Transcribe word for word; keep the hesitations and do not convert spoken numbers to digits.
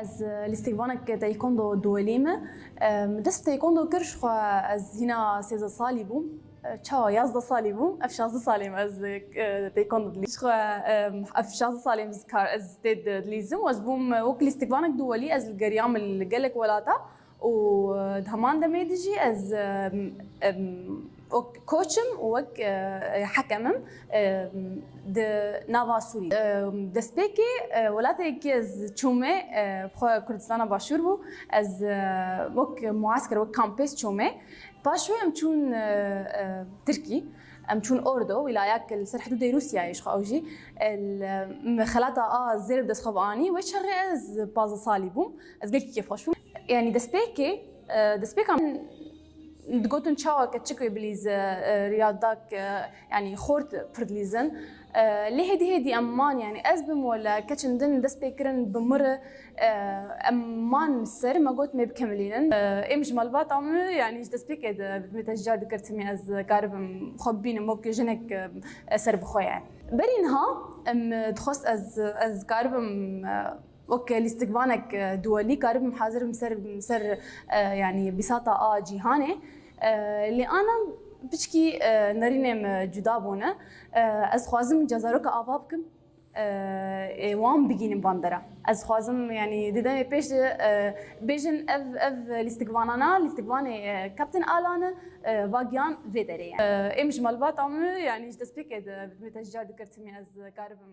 Ez, e, lîstikvanek taekwondo duwelî me. E, min dest bi taekwondo kir, ji xwe ez hîna sêzdeh salî bûm. E, çawa yazdeh salî bûm? Ev şazdeh salê me ez, e, taekwondo dilîzim. Ji xwe, e, ev şazdeh salê min ez kar, ez tê di-, dilîzim û ez bûm, e, wek lîstikvanek duwelî, ez li geriyam li gelek welata û, e, di heman demê de jî ez, e, em, wek koç im û wek, e, hekem im, e, di nava Sûriyê. E, destpêkê, e, welatê yekê ez çûme, e, bi xwe Kurdistana Başûr bû. Ez, e, wek muasker, wek kampês çûme. Paş wê em çûn, e, e, Tirkî. Em çûn Ordu, wîlayek li ser hidûdê Rûsyayê ji xwe ew jî. E, li, me xelata a zêr bi dest xwe anî, wê çaxê ez pazdeh salî bûm. Ez gelkî kêfxweş bûm. Yanî destpêkê, e, destpêka min digotin çawa keçik wê bilîze, e, ya dak, e, yanî xort pir dilîzin. E, lê hêdî hêdî em man, yanî ez bim wele keçin din dest pê kirin bi mir, e, em man ser me got me bikemilînin. E, êm ji malbata min, yanî ji destpêkê de me tecrîca dikir timî ez karibim xwe bibînim wek jinek, e, ser bi xwe yani. Berî niha em dixwest ez, ez karibim, e, wek lîstikvanek, e, duwelî karibim hazir bim ser, ser, e, yanî bîsata a cîhanê. E, lê ana piçkî, e, nerînê me cuda bûne. E, ez xwazim cezaroka ava bikim. E, ê wan bigînim van dera. Ez xwazim, yanî di demê pêş de, e, bêjin ev, ev lîstikvanana, lîstikvanê, e, Captain Alan e, e, va giyan vê derê yani. E, êm ji malbata min, yanî ji destpêkê de me tecrîca dikir timî ez karibim